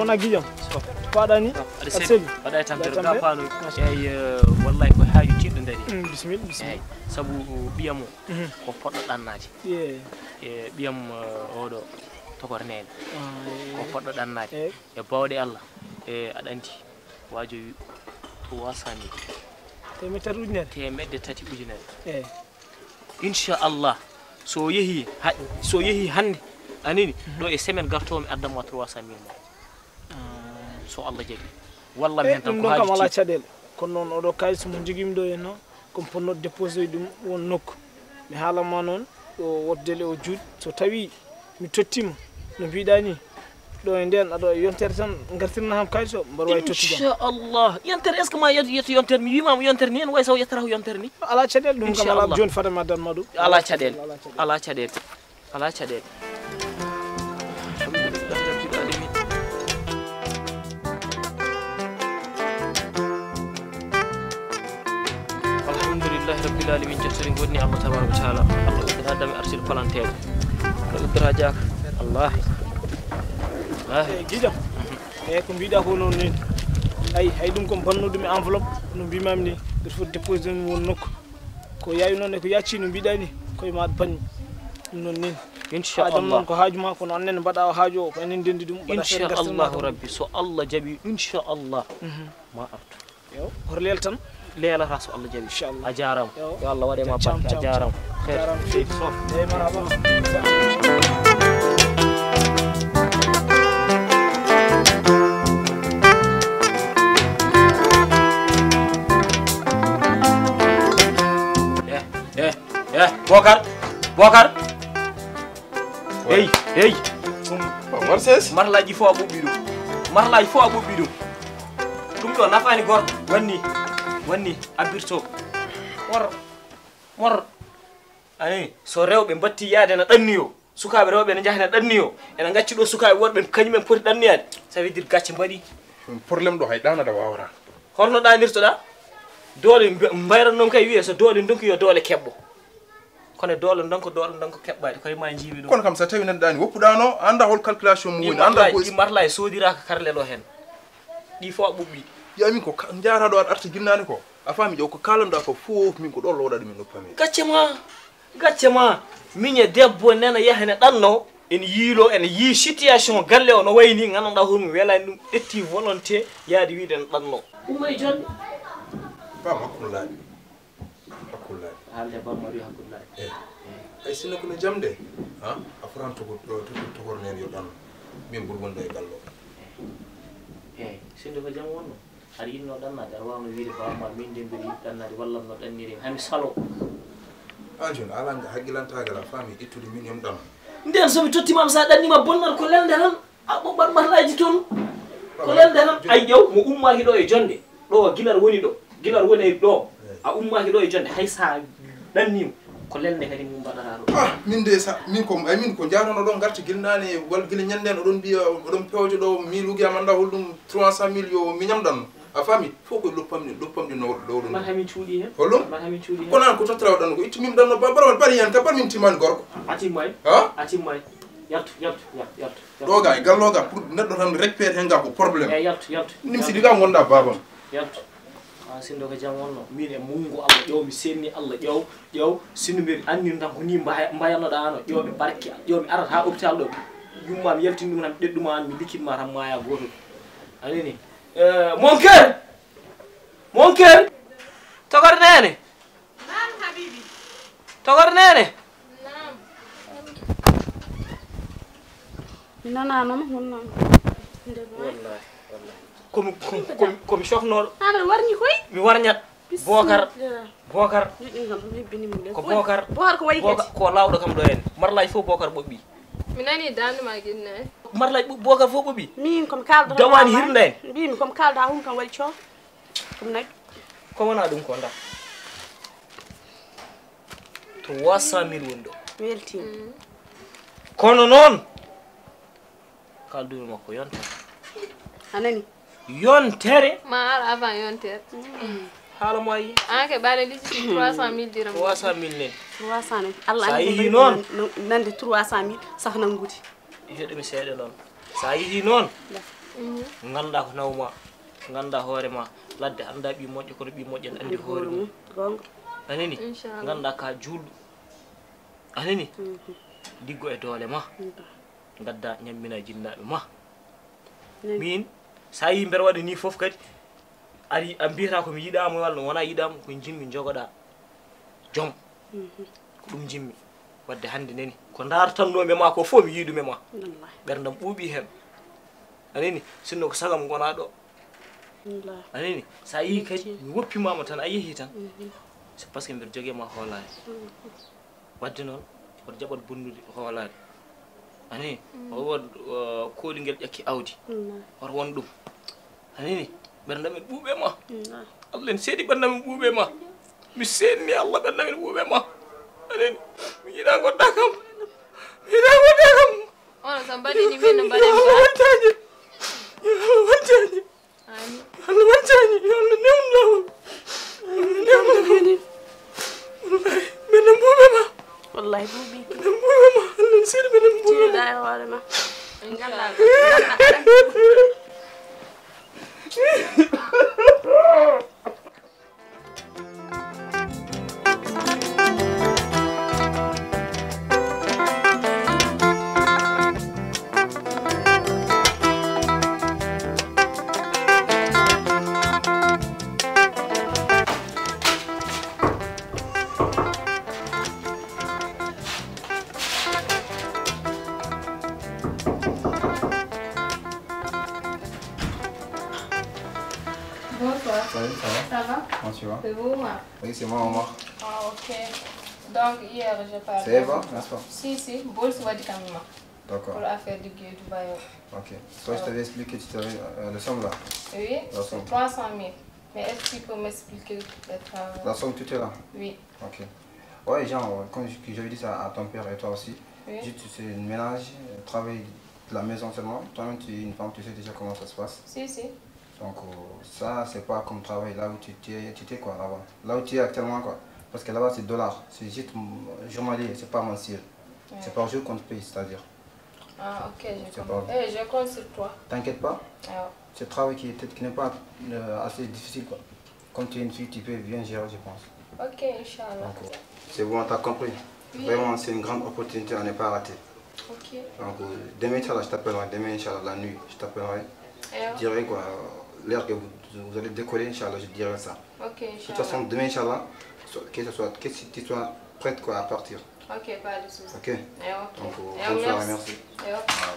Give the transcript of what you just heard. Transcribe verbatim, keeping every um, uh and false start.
Na gijam. Paɗani. Aɗa seli. Waɗa e tampere gafaano. Eyi, wallahi ko haaju tiiɗɗo ndari. Bisimilla, bisimilla. Eyi, sabu ɓiyam o ko poɗɗo ɗannaade. E ɓiyam oɗo tokor nene. Ko poɗɗo ɗannaade. E bawɗe Allah. E aɗa anndi waajo wi trois cent mille. Temettati ujunere. Teemedde tati ujunere. Eyi. Inchallah, so yehi ha, so yehi hannde, anini ɗo e semaine garto mi addan ma trois cent mille ma. So Allah jaɓi. Walla mi hen tan ko ɗum ɗon kam alaa caɗeele. Kono noon oɗo kayis mo jogimi ɗo henno, komi ponno déposé ɗum won nokku. Mi haala ma noon ɗo woto délai o juut, so tawi mi tottima no mbiɗa ni, ɗo e nden aɗa yontere tan gartirna ham kayis o mboɗo wawi tottude. Inchallah. Yontere, est ce que ma yetto yetto yontere? Mi wima mo yontere ni, en way saw yettata ko yontere ni. Ala caɗeele ɗum kam. Inchallah. Ala joni fadama danma ɗum. Ala caɗeele. Ala caɗeele. Ala caɗeele. Alhamdulillah rabbil alamin. Alhamdulillahi rabbil alamin. Jettode woni Allah tabaraka wa taala. Allah ɓeddata dame arsude palanteeɗe. Allah ɓeddata jaaka. Allah. Eyi, gijam. Eyi, ko mbiɗa ko noon ni. Ayi, hay ɗum ko banno ɗum e enveloppe no mbimami ni. Mbiɗa foti déposé ɗum won nokku. Ko yawi noon e ko yacci no mbiɗa ni. Koye ma banni. Ɗum noon ni. Inchallah. Adam noon ko haaju ma, kono annen mbaɗa o haaju o, ko enen ndendi ɗum. Mbaɗa feere inchallahu rabbi, so Allah jaɓi, inchallah. Ma artu. Yo, hoto leel tan. Leelata so Allah jaɓi. Inchallah. A jaaraama. Yo. Yo Allah waɗe ma barke. A jaaraama. Xeer. Jaaraama. Seydi Sow. Eyi, marhaba. Eh, eh, eh, Bokar, Bokar. Hey, hey. Marlaaji fof a ɓuɓɓi ɗum. Marlaaji fof a ɓuɓɓi ɗum. Ɗum ɗo nafaani gorko. Wanni, wanni, abbirto. Mor, mor. Ani, so rewɓe mbatti yaade na ɗanniyo, sukaaɓe rewɓe ne njaha na ɗanniyo, ene ngacci ɗo sukaaɓe worɓe kañumen poti ɗanniyaade, ça veut dire gacce mbaɗi. Problème ɗo hay ɗaanada waawata. Holno ɗaanirtoɗaa? Doole mbe-, mbayran noon kay wiyee so doole ndonki yo doole keɓɓo. Kono e doole ndonko, doole ndonko keɓɓaade, koye ma njiimi ɗum. Kono kam so tawi neɗɗo ɗaani woppuɗaano, annda hol calculation mum woni, annda ko ɗi marla e soodiraaka karle ɗo heen. Ɗi fof a ɓuɓɓi. Yo amin ko ka-, njaaraɗo aɗa arta jinnaani ko. A faami ƴeew ko kaalanɗaa ko fof, min ko ɗo lowɗa ɗum e noppi amin. Gacce ma, gacce ma. Miñe debbo nena yaha ne ɗanno, en yiilo, en yii situation galle o no wayi ni, nganndanɗaa hoore mum welaani ɗum, ƴetti volonté yaade wiide ne ɗanno. Umma e jonde. Paam hakkullaaɓe. Hakkullaaɓe. Haalde Bammaɗi hakkullaaɓe. Eyi. Ay sinno ko no jam de, ha? A fotan toko-, to-, to-, tokor neen yo ɗanno. Min ɓuri wonde e galle o. Eyi. Sinno ko jam wonno. Aɗa yiɗno ɗannaade, aɗa waawno wiide, "Baaba ma, min de mbeɗa yiɗi ɗannaade, wallam no ɗanniri, hami salo." Aan jooni, a alaa hakkilantaagal, a faami, ittude min, yo mi ɗanno. Ndeen so mi tottiima, so a ɗanniima, bonnat ko lelnde tan, a ɓoɓɓat marlaaji toon. Ko lelnde tan. Ay, ƴeew, mo ummaaki ɗo e jonnde, ɗo gilar woni ɗo, gilar woni e ɗo, a ummaaki ɗo e jonnde, hay so a ɗanniima, ko lelnde kadi min mbaɗata ɗo. Ah, min de sa, min ko, ay min ko njaarano ɗo ngarti gila naane, walla gila ñande en oɗon mbiya, oɗon pewja ɗo, mille ugi am annda holɗum trois cent mille yo mi ñamɗanno. A faami? Fof ko loppamɗi, loppamɗi no ɗo ɗum. Mbaɗa min cuuɗi heen. Holɗum? Mbaɗa min cuuɗi heen. Kono an ko tottira waɗanno ko ittu min ɗanno ba, bara, bara heen ka, bara min timmani gorko. A timmay? Ha? A timmay. Yaltu, yaltu, yaltu, yaltu, yaltu. Ɗo ga e gallo ga pour neɗɗo tan récupère heen ga ko problème. Eyi, yaltu, yaltu. Nim si ɗi ga ngonɗa babam. Yaltu. Ah, sinno ko jam wonno, min e muñgo Allah ƴeew, mi senni Allah ƴeew, ƴeew, sinno mbeɗa anndi tan ko ni mbaya-, mbayannoɗaa no, ƴeew mi barke, ƴeew mi arata haa hôpital ɗo, yumma mi yaltini ɗum tan, mi ɗeɗɗuma tan, mi likkitma tan maaya gooto. A nani? Eh, mon cœur! Mon cœur! Tokor Neene! Naam, Habibi. Tokor Neene! Naam. Mi nanaano mo, mi nanaano. Wallahi, wallahi. Ko mi, ko, ko, ko mi cofnooɗo. Aan aɗa warñi koy? Mi warñat. Bismillah. Bookar. Bookar. Neɗɗo kam ɗum hebbini mo le. Ko Bookar. Bookar ko wayi kadi. Bookar ko laawɗo kam ɗo en. Marlaaji fof Bookar ɓoɓɓi. Mi nanii daande ma Guinée. Marlaaji ɓo-, Bookar fof ɓoɓɓi. Min ko mi kaalda. Dawaani hirnde en. Mbimi ko mi kaalda hum kam waɗi coow. Ɗum nag. Ko wona ɗum ko nda. Trois cent mille woni ɗo. Weltiima. Mm. Kono noon, kaalduno makko yontere. A nani? Yontere. Ma ar avant yontere. Mm. Haala mo a yi. An ke ɓaale liɗɗi trois cent mille dirham. Trois cent mille nen. Trois cent mille. Allah anndi ko yi'i noon. Nan-, nan-, nande trois cent mille, saka nanngude. Heɗumi seeɗa noon. So a yiɗi noon, Nganndaa ko nawma, nganndaa hoore ma. Ladde anndaa ɓii moƴƴo, kono ɓii moƴƴo ne anndi hoore mum. Goonga. A nani? Inchallah. Nganndaa ka juulɗo. A nani? Diggo e doole ma. Ngadda ñammina jinnaaɓe ma. Min, so a yii mbeɗa waɗa nii fof kadi, ari a mbiyata ko mi yiɗaama walla wonaa yiɗaama, ko njimmi jogoɗaa. Jom. Ko ɗum njimmi. Wadde hannde nani, ko ndaartannoomi ma ko fof mi yii ɗum e ma. Wallaahi. Ɓerndam ɓuuɓi heen. A nani, sinno ko sagam ngonaa ɗo. Wallaahi. A nani, so a yii kadi mi woppimaama tan, a yehii tan. C'est parce que mbeɗa jogii ma hoolaare. Wadde noon, woto jaɓat bonnude hoolaare. A nani, o won, uh, koolingel ƴakki awdi. Wallaahi. Woto won ɗum. A nani, ɓerndam en ɓuuɓe ma. Wallaahi. Allah en seedi ɓerndam en ɓuuɓe ma. Mi seenni Allah ɓerndam en ɓuuɓe ma. A nani, mi yiɗaa ngonɗaa kam. Mi yiɗaa ngonɗaa kam. Onon so mbaɗini min no mbaɗen Allah ba? Wancaaji. Allah wancaaji. Amin. Allah wancaaji. Yo Allah newnu laawol. Allah newnu laawol. Wallahi, ɓerndam ɓuuɓe ma. Wallahi, ɓuuɓi. Ɓerndam ɓuuɓe ma. Allah en seedi ɓerndam ɓuuɓe ma. Tiiɗa e hoore ma. En ngala. Bonsoir. Salut, ça va ? Ça va ? Comment tu vas ? C'est vous, Omar ? Oui, c'est moi, Omar. Ah, ok. Donc, hier, j'ai parlé. C'est Eva, n'est-ce pas ? Si, si. Bols waɗi kam ma. D'accord. Pour affaire de Guédou Bayo. Ok. Toi, je t'avais expliqué tout à l'heure, euh, la somme là. Oui, la somme. Trois cent mille. Mais est-ce que tu peux m'expliquer le travail ? La somme, tout est là. Oui. Ok. Ouais, genre, comme je- que j'avais dit ça à ton père et toi aussi, oui, juste c'est un ménage, euh, travail de la maison seulement. Toi-même, tu es une femme, tu sais déjà comment ça se passe. Si, si. Donc, euh, ça, c'est pas comme travail là où tu étais, tu étais quoi, là-bas. Là où tu es actuellement, quoi. Parce que là-bas, c'est dollar. C'est juste, euh, journalier, c'est pas mensuel. Ouais. C'est par jour qu'on te paye, c'est-à-dire. Ah, ok, je comprends. Eh, je compte sur toi. T'inquiète pas. Ah. Ce travail qui est, qui n'est pas, euh, assez difficile, quoi. Comme tu es une fille, tu peux bien gérer, je pense. Ok, Inch'Allah. Donc, euh, c'est bon, t'as compris. Oui. Vraiment, c'est une grande opportunité à ne pas rater. Ok. Donc, euh, demain, Inch'Allah, je t'appellerai. Demain, Inch'Allah, la nuit, je t'appellerai. Je dirai quoi, euh, l'heure que vous, vous allez décoller, Inch'Allah, je dirai ça. Ok, Inch'Allah. De toute façon, demain, Inch'Allah, so- que ce soit, que si tu sois prête quoi, à partir. Ok, pas de souci. Ok. Eh, ok. Donc, euh, bonne soirée, merci. Eh, ok. Voilà.